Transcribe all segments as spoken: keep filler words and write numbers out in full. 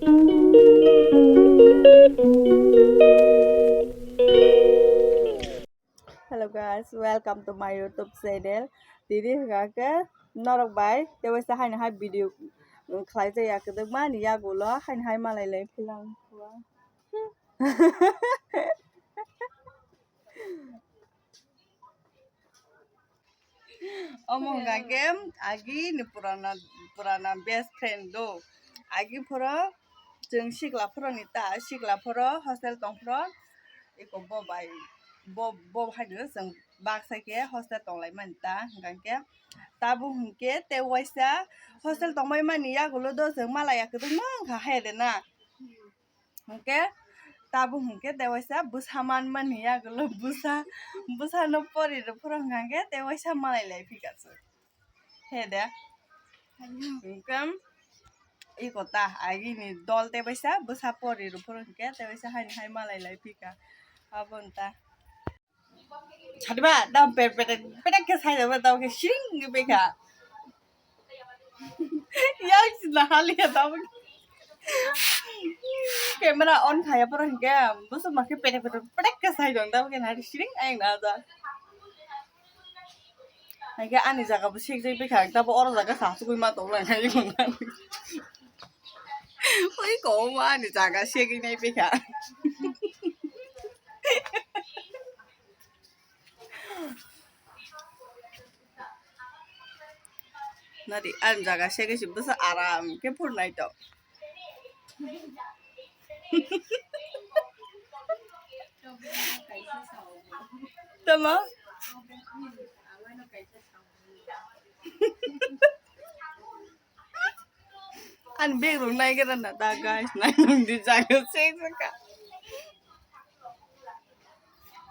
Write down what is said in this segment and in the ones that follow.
Hello guys, welcome to my YouTube channel. Tini hwnkha khe norok bai tei waisa haino hai video, mm, khlai jaya kwdwkma ni yagulo haino hai malai lai philang. Omo hwnkha khe agi ni purana, purana best friend do. Agi phoro chwng sikla phoro ni ta, sikla phoro hostel tong phoro eko bo bai, bo, bo hai no chwng baksa khe hostel tong lai mani ta, hwnkha khe tabuk hwnkhe tei waisa hostel tong bai mani yagulo do chwng malai ya kwdwkma wngkha hai de na. Hwnkhe tabuk hwnkhe tei waisa bwsa manmani yagulo bwsa, bwsano pori rw phuru hwnkha khe tei waisa malai lai phika se. He de. Hwnkhe iko ta agini dol tei waisa bwsa pori rw phuru hwnkhe tei waisa haini hai malai lai phika. Abo wng ta. Sadiba, dam per-, petek, petek khe sai dama, dam khe siring khe bekha. Yang sina hali ya dam. Camera on khaya pura hingke, busu makhe petek, petek, petek khe sai dong, dam khe nari siring ayang na aja. Hingke ani jaga bo sik jai bekha, dam oro jaga sa sugui ma tong lang hai. Oi ko ma ani jaga sik nai bekha. Nari, ang jaga se kaisa bwsa aram khe phurnai to. Tama? Ang bag rok nai gra na da, guys, nai nung di jaga se ka.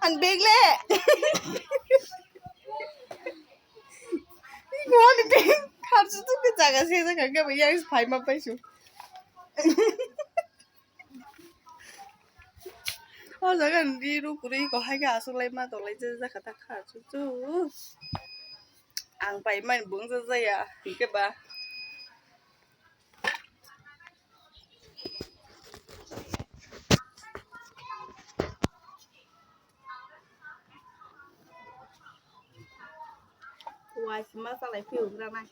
Ang bag le. Wani bag kharsu tu ke jaga se ka ke ba yang phai ma pai su. O jaga ni ru kuri ko hai ke asuk lai ma to lai je jaga ta kharsu tu. Ang pai mai bung ja ja ya, hingke ba. Wai sima salai phiyo gra nai.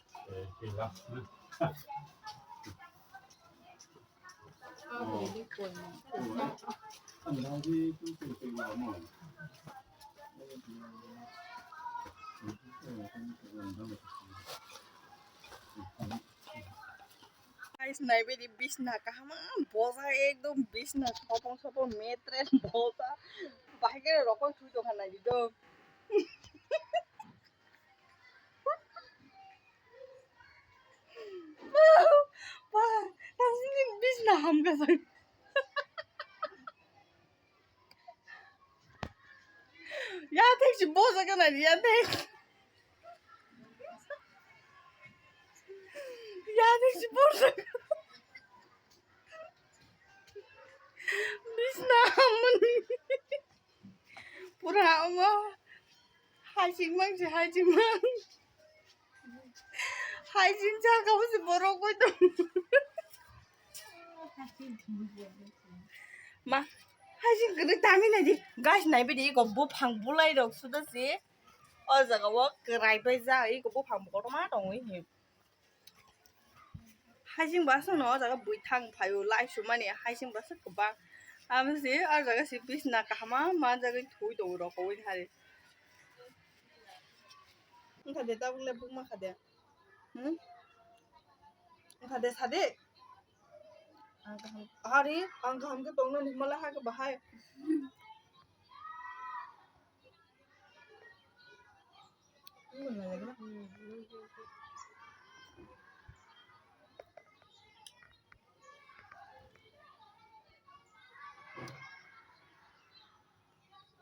Guys, naibaidi bisna kaham boja ekdom bisna sopong sopong mattress boja. Bahai khe rokoi thui tongkha naidi do. Ba, ba, bisna hamkha sa. Ya thek si bosa kana ya thek. Ya thek si bosa. Bisna hamani. Pura omo. Haising mang si haising mang. Haising jaka bo si borok koi to. Ma, haising kene tami nai di. Guys, naibaidi iko buphang bulai rok suda si. O jaga o kwrai bai ja iko buphang kotorma tongwi hi. Haising ba sono o jaga bui thang phaio lai sumani haising ba se kwbang. Amo se o jaga se bisna kahama manjagwi thui tongo rokowini hari. Wngkha de tabuk le bukma kha de. Hmm? Wngkha de sade. Ang kaham, hari ang kaham khe tongna ni mala ha khe bahai.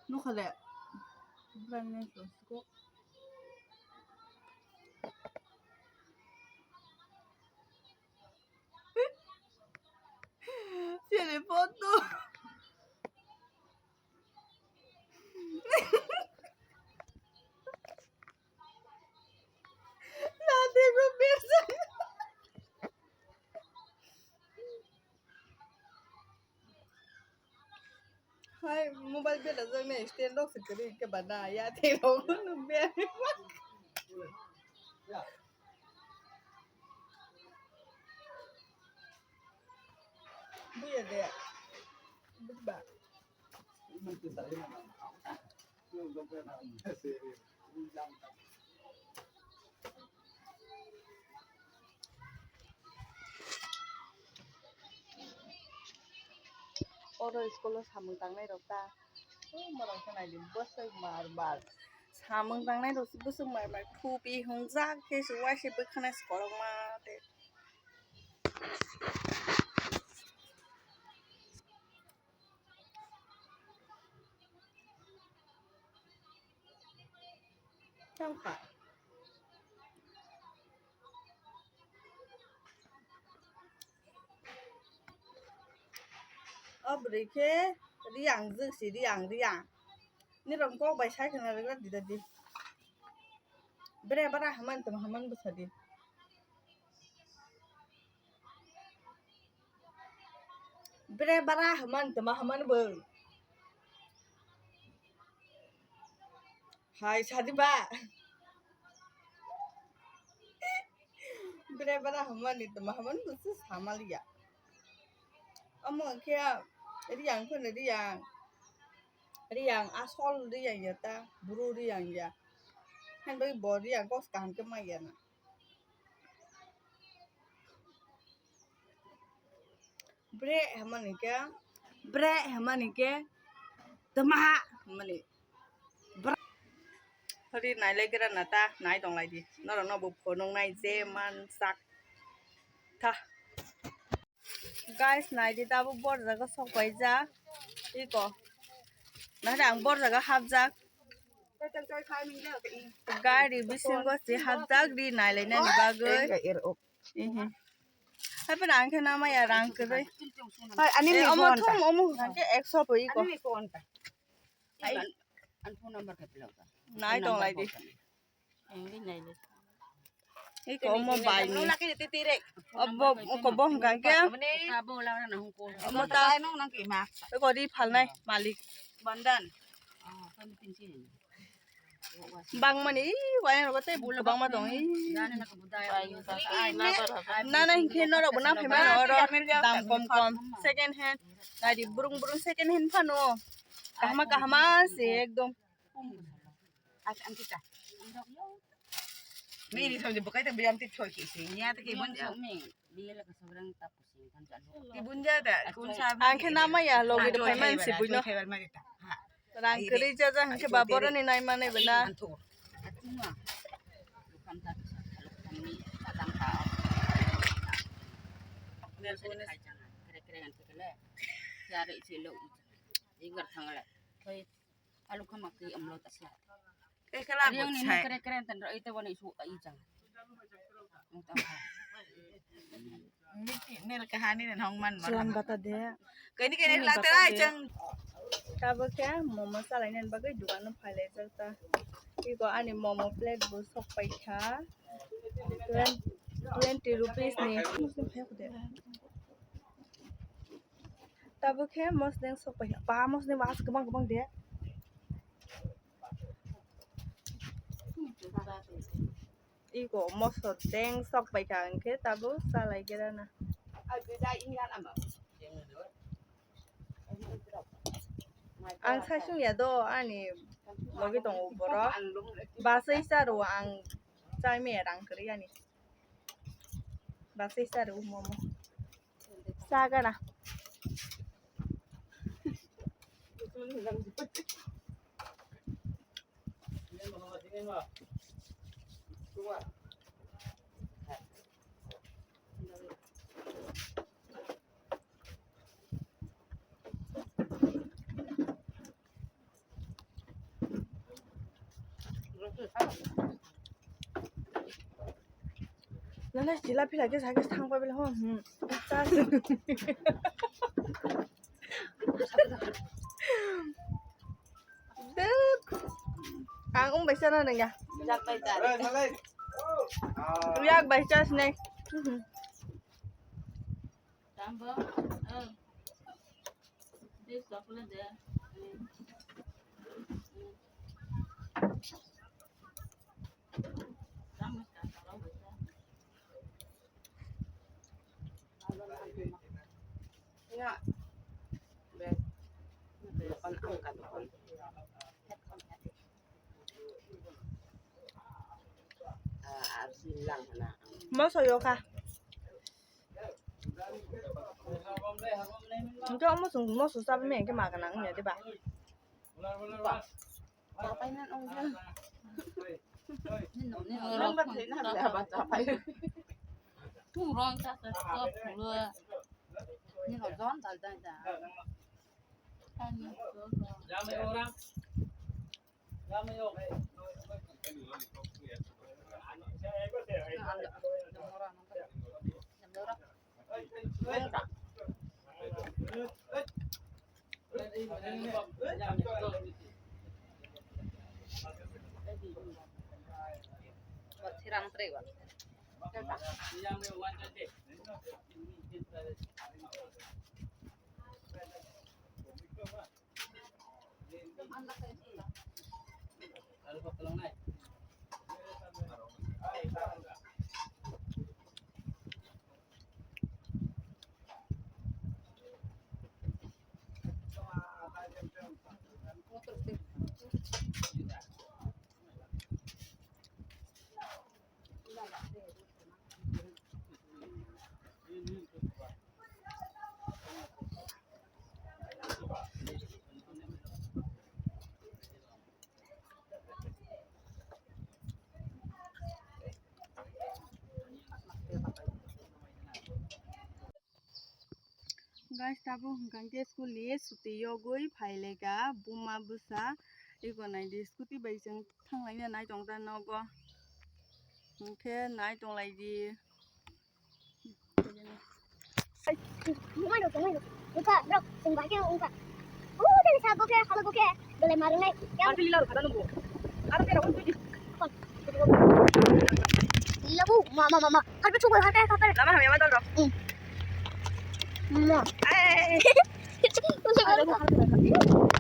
Nokha le. Sini foto. Nanti gue biasa. Hai, mobile bela jang ne stand rok se kwrwi khe ba na ya te rok no be. Buya de. Buba. Oro school o samung tangnai rok ta. O morok khe naidi bwswk mar mar. Samung tangnai rok bwswk mar mar. Thupi hungjak khe se waisa bwkhwnai se kwbangma tei. Tangkha. O bwrwi khe Riang jwk si, Riang, Riang. Nirok kok bai sai khwna rwgwla di da di. Bre bara haman tamo haman bwsa di. Bre bara haman tamo haman bw. Hai sadi ba. Bre bara haman ni tamo haman bw se samaliya. Omo khe Riang phano Riang. Riang asol Riang ya ta, bru Riang ya. Hain bai bo Riang kos kaham khe mai ya na. Bre hamani khe, bre hamani khe, tamaha hamani. Bre. Hori nailai gira na ta, nai tong lai di. Norok no bo phunuk nai je man sak. Tha. Guys, nai di, tabuk bor jaga sok pai ja. Iko. Nai ang bor jaga hap jak. Gari bisingo se hap jak ri nai lai nani bagwi. Ehe. Hai pun ang khe nama ya rang kwrwi. Hai, ani ni omo phone ta. Thum omo hwnkhe ekso pui ko. Ani ni phone ta. Ai, an phone number khe pilok ta. Nai tong lai di. Ang di nai le. Iko omo bai ni. Obo, oko bo hwnkhe. Omo ta. Iko ri phalnai malik. Bandan. Bangmani, ih, wayang rogo tei bul kwbangma tong, ih. Nana hinkhe norok bo naphai mano oro dam kom kom, second hand. Naidi, burung burung second hand phano. Kahama kahama se ekdom. Mini samje bukai ta biyam ti thoi ki si, nya ta ki bun ja. Tibun ja da, kun sa. Ang khe nama ya, logi de payment si buino. Rang kwrwi ja ja hwnkhe ba boroni nai manai bwna. Alu kama ki amlo ta sa. Kekela. Yang ni bujai. Kere kere enten ro ite wani su ai jang. Miti nel kahani nen hong man mar. Chuan bata de. Kani kani. Nini lak bata terai de. Chang. Tabuk khe momo salai nen bagwi dukan no phai lai jak ta. Iko ani momo plate bo sok pai kha. Twen-, twenty rupees ni. Tabuk khe mosneng sok pai kha. Ba mosneng ba kwbang kwbang de. Iko moso deng sok pai kha hwnkhe tabuk salai gira na. Ang sasung ya do ani logi tongo borok. Basai sa rw ang chai maya rang kwrwi ani. Basai sa rw momo. Sa gana. Nana sila pila ke sake thang pa bela ho. Hmm. Dek. Ang um bai sana nang ya. Yak bai chas nai. Tambo. Oh. This chocolate there. Moso yo kha. Hingke omo chwng moso chabai maya hingke ma gana wngya diba? Chapai na wngya. Nini nini rok thwi na ba chapai. Thung rong cha cha cha phulo. Nini rok jon dal dal da. Ani so so. Guys, tabuk hwnkha khe school ni suti yogwi phailaikha buma bwsa. Eko naidi, scooty bai chwng thanglaina nai tongda nogo. Hwnkhe nai tonglaidi. Wngkha, bro, chwng bai khe wngkha. O, tei sa bokhe, hala bokhe, belai marungnai. Ang twi lila rwkha da nungbo. Aro tei rok twi. Lila bu, ma, ma, ma, ma. Harpe chukwe, harpe, harpe. Lama hamya ma dol rok. Hmm. Ma. Ai. Alo bu harpe.